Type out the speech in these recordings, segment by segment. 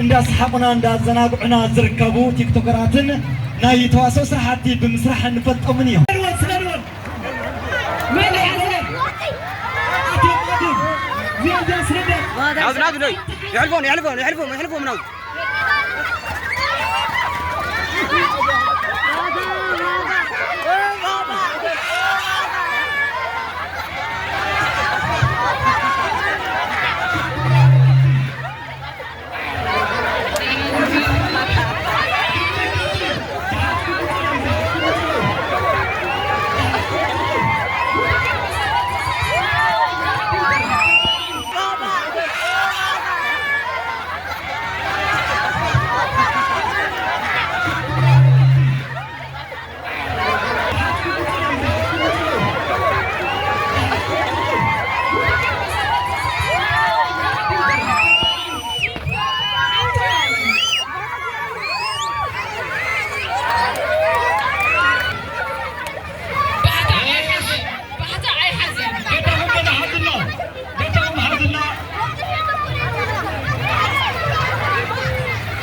እንዳሰሓቑና እንዳዘናግዑና ዝርከቡ ቲክቶከራትን ናይ ተዋስኦ ስራሕቲ ብምስራሕ እንፈልጦምን እዮም። ናብ ናብ ኖይ የሕልፎም የሕልፎም የሕልፎም የሕልፎም ነው።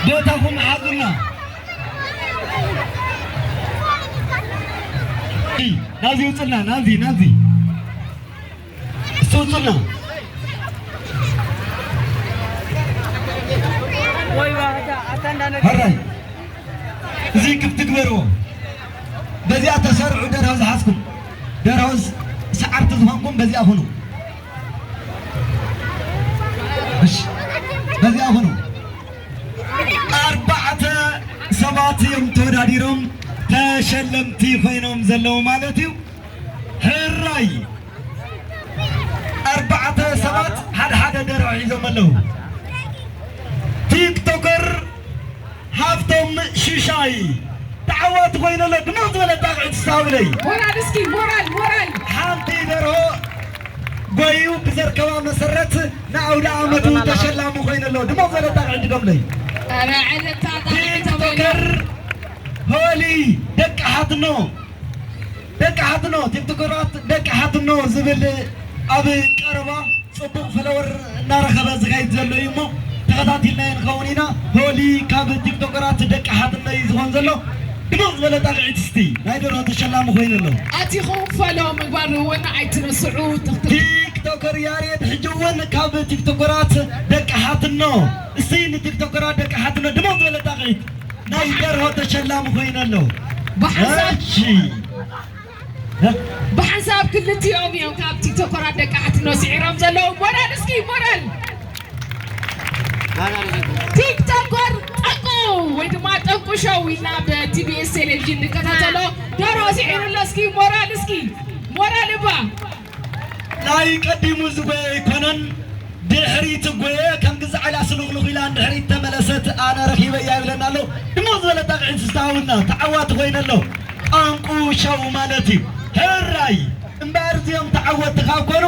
ቦታኹም ሓዙና። ናዚ ውፅልና፣ ናዚ፣ ናዚ። እስቲ ውፅልና። ሕራይ። እዚ ክፍቲ ግበርዎ። በዚኣ ተሰርዑ ደርሆ ዝሓዝኩም። ደርሆ ዝ-፣ ሰዓርቲ ዝኾንኩም በዚኣ ሁኑ። እሺ። በዚኣ ሁኑ። ኣርባዕተ ሰባት እዮም ተወዳዲሮም ተሸለምቲ ኮይኖም ዘለዉ ማለት እዩ። ሕራይ። ኣርባዕተ ሰባት ሓደ ሓደ ደርሆ ሒዞም ኣለዉ። ቲክቶከር ሃብቶም ሽሻይ ተዓዋቲ ኮይነ ኣሎ። ድምቕ ዝበለ ጣቕዒት ስታውለይ። ሞራል እስኪ፣ ሞራል፣ ሞራል። ሓንቲ ደርሆ ጎዩ ብዘርከባ መሰረት ንኣውደ ዓመቱ ተሸላሚ ኮይነ ኣሎ። ድምቕ ዝበለ ጣቕዒት ድገምለይ። ኧረ ዕልልታ፣ ጣቕዒት ቲክቶከር ሆሊ ደቂ ሓትኖ፣ ደቂ ሓትኖ፣ ቲክቶከራት ደቂ ሓትኖ ዝብል ኣብ ቀረባ ጽቡቕ ፈለወር እናረኸበ ዝኸይድ ዘሎ እዩ እሞ ተኸታቲልናዮ ንኸውን ኢና። ሆሊ ካብ ቲክቶከራት ደቂ ሓትኖ እዩ ዝኾን ዘሎ። ድምቕ ዝበለ ጣቕዒት እስቲ ናይ ደርሆ ተሸላሚ ኮይኑ ኣሎ። ኣቲኹም ፈሎ ምግባር እውን ኣይትረስዑ። ትኽትል። ቲክቶከር ያሬድ ሕጂ እውን ካብ ቲክቶከራት ደቂ ሓትኖ። እስቲ ንቲክቶከራት ደቂ ሓትኖ ድምቕ ዝበለ ጣቕዒት። ናይ ደርሆ ተሸላሚ ኮይኑ ኣሎ። ብሓንሳብ፣ እሺ። ብሓንሳብ ክልቲኦም እዮም ካብ ቲክቶከራት ደቂ ሓትኖ ስዒሮም ዘለዉ። ሞራል እስኪ፣ ሞራል። ቲክቶከር ጠንቁ ወይ ድማ ጠንቁ ሾው ኢልና ብቲቢኤስ ቴሌቪዥን ንከታተሎ። ደርሆ ስዒሩ ኣሎ። እስኪ ሞራል፣ እስኪ ሞራል እባ። ናይ ቀዲሙ ዝጎየ ኣይኮነን፣ ድሕሪት ጎየ፣ ከም ግዛዕ ኢላ ስሉኽሉኽ ኢላ ንድሕሪት ተመለሰት፣ ኣነ ረኺበያ ይብለና ኣሎ። ድምቕ ዝበለ ጣቕዒት ዝተሃውና ተዓዋቲ ኮይነ ኣሎ። ጠንቁ ሸው ማለት እዩ። ሕራይ እምበኣር እዚኦም ተዓወትቲ ካብ ኮኑ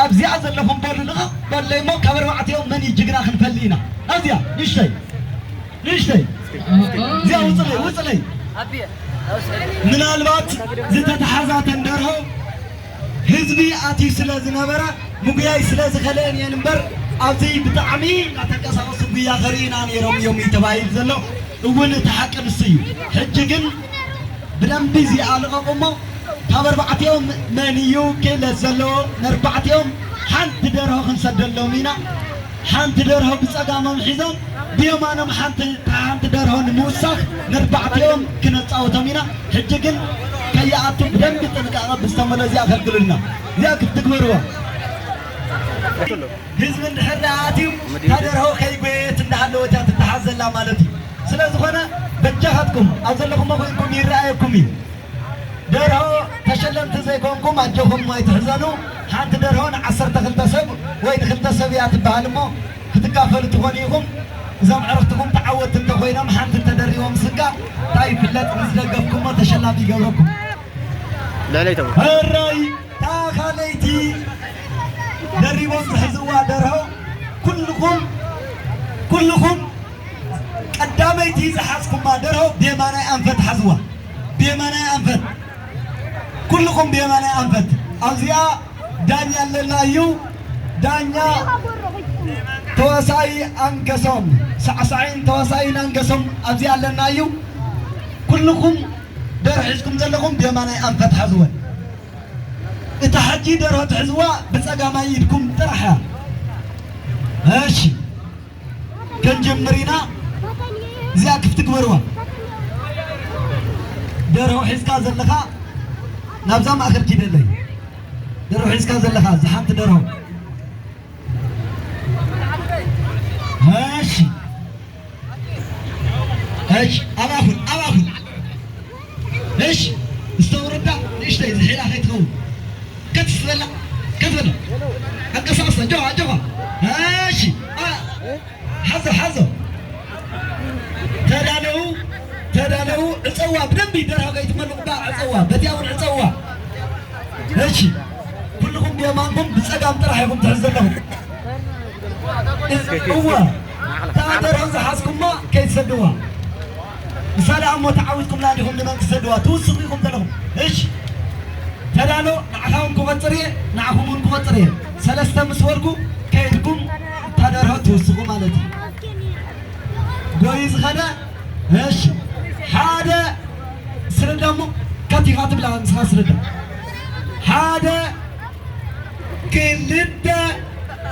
ኣብዚኣ ዘለኹም በሉ ልቐቕ በለይ እሞ ካብ ኣርባዕቲኦም መን እዩ ጅግና ክንፈሊ ኢና። ኣብዚኣ ንእሽተይ ንእሽተይ እዚኣ ውፅለይ ውፅለይ። ምናልባት ዝተተሓዛተን ደርሆ ህዝቢ ኣትዩ ስለ ዝነበረ ምጉያይ ስለ ዝኸለአን እየን እምበር ኣብዚ ብጣዕሚ እናተንቀሳቐሱ ጉያ ከርእዩና ነይሮም እዮም እዩ ተባሂሉ ዘሎ። እውን እቲ ሓቂ ንሱ እዩ። ሕጂ ግን ብደንቢ እዚኣ ልቐቑ እሞ ካብ ኣርባዕቲኦም መን እዩ ክእለት ዘለዎ ነርባዕቲኦም ሓንቲ ደርሆ ክንሰደሎም ኢና። ሓንቲ ደርሆ ብጸጋሞም ሒዞም ብየማኖም ሓንቲ፣ ሓንቲ ደርሆ ንምውሳኽ ነርባዕቲኦም ክነጻወቶም ኢና። ሕጂ ግን ከይኣቱ ብደንቢ ጥንቃቐ ብዝተመሎ እዚኣ ከልግሉልና። እዚኣ ክትግበርዎ። ህዝቢ እንድሕር ደኣ ኣትዩ እታ ደርሆ ከይጎየየት እንዳሃለወት እያ ትተሓዝ ዘላ ማለት እዩ። ስለ ዝኾነ በጃኻትኩም ኣብ ዘለኹሞ ኮይንኩም ይረኣየኩም እዩ። ደርሆ ተሸለምቲ ዘይኮንኩም ኣጆኹም ኣይትሕዘኑ። ሓንቲ ደርሆ ንዓሰርተ ክልተ ሰብ ወይ ንክልተ ሰብ እያ ትበሃል እሞ ክትካፈሉ ትኾኑ ኢኹም። እዞም ዕርኽትኹም ተዓወትቲ እንተኾይኖም ሓንቲ እንተደሪቦም ስጋ እንታይ ይፍለጥ ምስ ደገፍኩሞ ተሸላሚ ይገብረኩም። ልዕለይ ተብሎ። ሕራይ እታ ካልኣይቲ ደሪቦም ዝሕዝዋ ደርሆ ኩልኹም ኩልኹም ቀዳመይቲ ዝሓዝኩማ ደርሆ ብየማናይ ኣንፈት ሓዝዋ። ብየማናይ ኣንፈት ኩልኹም ብየማናይ ኣንፈት ኣብዚኣ ዳኛ ኣለና እዩ። ዳኛ ተዋሳኢ ኣንገሶም ሳዕሳዒን ተዋሳኢን ኣንገሶም ኣብዚ ኣለና እዩ። ኩልኹም ደርሆ ሒዝኩም ዘለኹም ብየማናይ ኣንፈት ሓዝወን። እታ ሕጂ ደርሆ ትሕዝዋ ብጸጋማይ ኢድኩም ጥራሕ እያ። እሺ፣ ክንጅምር ኢና። እዚኣ ክፍቲ ግበርዋ። ደርሆ ሒዝካ ዘለኻ ናብዛ ማእከል ኪደለይ። ደርሆ ሒዝካ ዘለኻ፣ እዛ ሓንቲ ደርሆ። እሺ። እሺ፣ ኣባኹን፣ ኣባኹን። እሺ፣ ዝተውረዳ ንእሽተይ ዝሒላ ከይትኸውን። ከትስ በላ፣ ከት በላ። ኣንቀሳቕሳ፣ ኣጆኻ፣ ኣጆኻ። እሺ፣ ኣ-፣ ሓዞ፣ ሓዞ። ተዳለዉ፣ ተዳለዉ። ዕጸዋ፣ ብደንቢ ደርሆ ከይትመልቑ፣ ዕጸዋ። በቲኣ እውን ዕጸዋ። እሺ፣ ኩልኹም ብየማንኩም ብጸጋም ጥራሕ ኢኹም ትሕዙ ዘለኹም። እወ፣ እታ ደርሆ ዝሓዝኩማ ከይትሰድዋ። ንሳ ደኣ እሞ ተዓዊትኩምላ ዲኹም ንመን ክትሰድዋ? ትውስኹ ኢኹም ዘለኹም። እሺ፣ ተዳሎ፣ ንዓኻ እውን ክቖጽር እየ፣ ንዓኹም እውን ክቖጽር እየ። ሰለስተ ምስ በልኩ ከይድኩም እታ ደርሆ ትውስኹ ማለት እዩ። ጎዩ ዝኸደ፣ እሺ፣ ሓደ፣ ስረዳ እሞ ከቲኻ ትብላ ንስኻ ስረዳ። ሓደ፣ ክልተ፣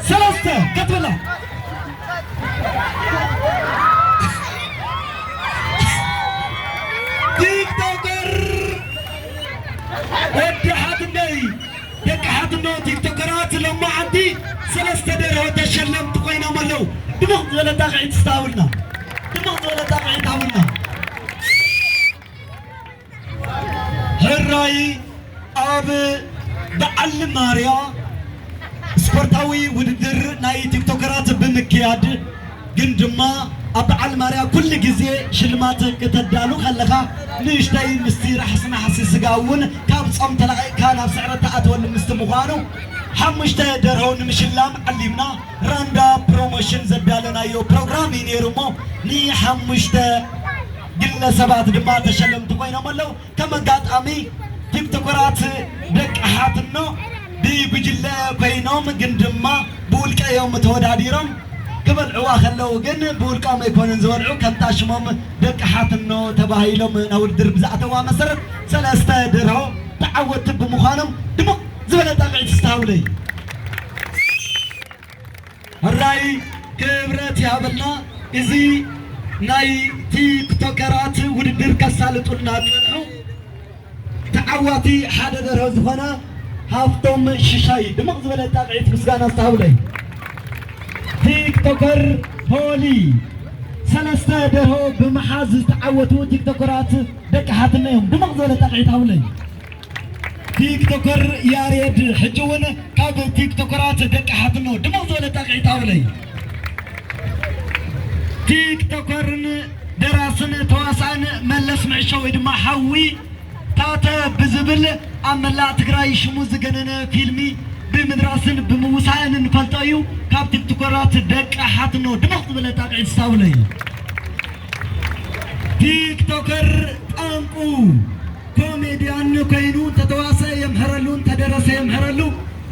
ሰለስተ፣ ከትብላ። ቲክቶከር ወዲ ሓትነይ፣ ደቂ ሓትኖ ቲክቶከራት ሎማዓንቲ ሰለስተ ደርሆ ተሸለምቲ ኮይኖም ኣለዉ። ድሙቕ ዝበለ ጣቕዒት እስቲ ሃቡልና። ድሙቕ ዝበለ ጣቕዒት ሃቡልና። ሕራይ ኣብ በዓል ማርያ ስፖርታዊ ውድድር ናይ ቲክቶከራት ብምክያድ፣ ግን ድማ ኣብ በዓል ማርያ ኩሉ ግዜ ሽልማት ከተዳሉ ከለኻ ንእሽተይ ምስቲ ራሕሲ ናሕሲ ስጋ እውን ካብ ጾም ተላቒቕካ ናብ ስዕረት ትኣትወሉ ምስቲ ምዃኑ፣ ሓሙሽተ ደርሆ ንምሽላም ዓሊምና ራንዳ ፕሮሞሽን ዘዳለናዮ ፕሮግራም እዩ ነይሩ እሞ ንሓሙሽተ ግለሰባት ድማ ተሸለምቲ ኮይኖም ኣለዉ። ከም ኣጋጣሚ ቲክቶከራት ደቂ ሓትኖ ብጉጅለ ኮይኖም ግን ድማ ብውልቀ እዮም ተወዳዲሮም። ክበልዕዋ ከለዉ ግን ብውልቆም ኣይኮኑን ዝበልዑ፣ ከምታ ሽሞም ደቂ ሓትኖ ተባሂሎም ናብ ውድድር ብዝኣተዋ መሰረት ሰለስተ ደርሆ ተዓወትቲ ብምዃኖም ድሙቕ ዝበለ ጣቕዒት ይስተሃውለይ። ሕራይ ክብረት ይሃበልና። እዚ ናይ ቲክቶከራት ውድድር ከሳልጡልና ዝመርሑ ተዓዋቲ ሓደ ደርሆ ዝኾነ ሃፍቶም ሽሻይ ድምቕ ዝበለ ጣቕዒት ምስጋና ዝተሃብለይ። ቲክቶከር ሆሊ ሰለስተ ደርሆ ብምሓዝ ዝተዓወቱ ቲክቶከራት ደቂ ሓትና እዮም። ድምቕ ዝበለ ጣቕዒት ሃብለይ። ቲክቶከር ያሬድ ሕጂ እውን ካብ ቲክቶከራት ደቂ ሓትኖ ድምቕ ዝበለ ጣቕዒት ሃብለይ። ቲክቶከርን ደራስን ተዋሳእን መለስ ምዕሾ ወይ ድማ ሓዊ ታተ ብዝብል ኣብ መላእ ትግራይ ሽሙ ዝገነነ ፊልሚ ብምድራስን ብምውሳእን እንፈልጦ እዩ። ካብ ቲክቶከራት ደቂ ሓትኖ ድምቕ ዝበለ ጣቕዒት እስቲ ሃብለይ። ቲክቶከር ጠንቁ ኮሜድያን ኮይኑ እንተተዋሰ የምሕረሉ፣ እንተደረሰ የምሕረሉ።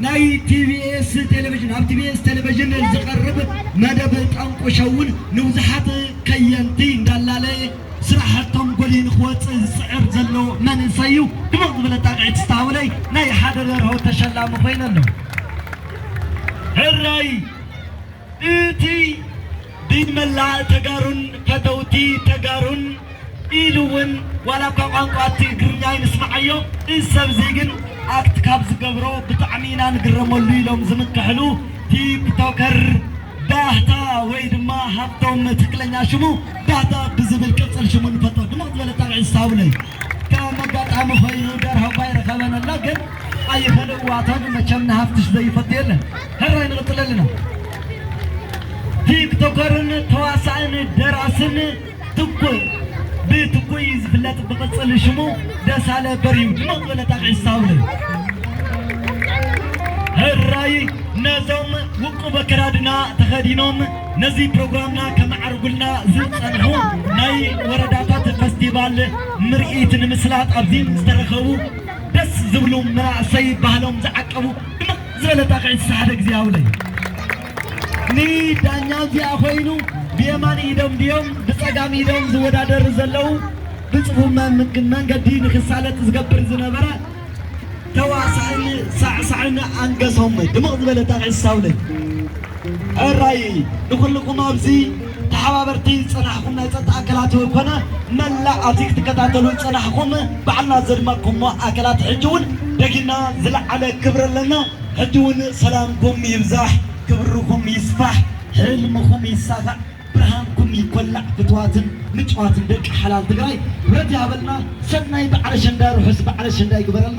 ናይ ቲቢኤስ ቴሌቪዥን፣ ኣብ ቲቢኤስ ቴሌቪዥን ዝቐርብ መደብ ጠንቁ ሸው እውን ንብዙሓት ከየንቲ እንዳላለየ ስራሕቶም ጎሊሁ ንክወፅእ ዝፅዕር ዘሎ መንእሰይ እዩ። ድሙቕ ዝበለ ጣቕዒት ዝተሃውለይ ናይ ሓደ ደርሆ ተሸላሚ ኮይነ ኣሎ። ሕራይ እቲ ብመላእ ተጋሩን ፈተውቲ ተጋሩን ኢሉ እውን ዋላ እኳ ቋንቋ ትግርኛ ይንስምዓዮ፣ እዚ ሰብ እዚ ግን ኣክት ካብ ዝገብሮ ብጣዕሚ ኢና ንግረመሉ ኢሎም ዝምክሕሉ ቲክቶከር ባህታ ወይ ድማ ሃብቶም ትክክለኛ ሽሙ ባህታ ብዝብል ቅጽል ሽሙ ንፈልጦ። ድምቕ ዝበለ ጣቕዒት ይስተሃውለይ። ከም ኣጋጣሚ ኮይኑ ደርሆ እኳ ይረኸበን ኣሎ፣ ግን ኣይፈልእዋቶን መቸም ንሃፍትሽ ዘይፈቱ የለን። ሕራይ ንቕጽል ኣለና። ቲክቶከርን ተዋሳእን ደራስን ትኩ-፣ ብትኩይ ዝፍለጥ ብቕጽል ሽሙ ደሳለ በርሂ ድምቕ ዝበለ ጣቕዒት ይስተሃውለይ። ሕራይ ነዞም ውቁብ ኣከዳድና ተኸዲኖም ነዚ ፕሮግራምና ከመዓርጉልና ዝጸንሑ ናይ ወረዳታት ፈስቲቫል ምርኢት ንምስላጥ ኣብዚ ዝተረኸቡ ደስ ዝብሉ መናእሰይ ባህሎም ዝዓቀቡ ድምቕ ዝበለ ጣቕዒት ሓደ ግዜ ሃውለይ። ንዳኛ እዚኣ ኮይኑ ብየማን ኢዶም ድዮም ብጸጋም ኢዶም ዝወዳደሩ ዘለዉ? ብጽፉፍ መ- መንገዲ ንክሳለጥ ዝገብር ዝነበረ ተዋሳእን ሳዕሳዕን ኣንገሶም ድምቕ ዝበለ ታዕሳውለ። ሕራይ ንኹልኹም ኣብዚ ተሓባበርቲ ዝጸናሕኩም ናይ ጸጥታ ኣካላት ኮነ መላእ ኣብዚ ክትከታተሉ ዝጸናሕኩም ባዕልና ዘድመቕኩሞ ኣካላት ሕጂ እውን ደጊና ዝለዓለ ክብሪ ኣለና። ሕጂ እውን ሰላምኩም ይብዛሕ፣ ክብርኹም ይስፋሕ፣ ሕልምኹም ይሳኻዕ፣ ብርሃንኩም ይኮላዕ። ፍትዋትን ምጭዋትን ደቂ ሓላል ትግራይ ምሕረት ይሃበልና። ሰናይ በዓል ኣሸንዳ ርሑስ በዓል ኣሸንዳ ይግበረልና።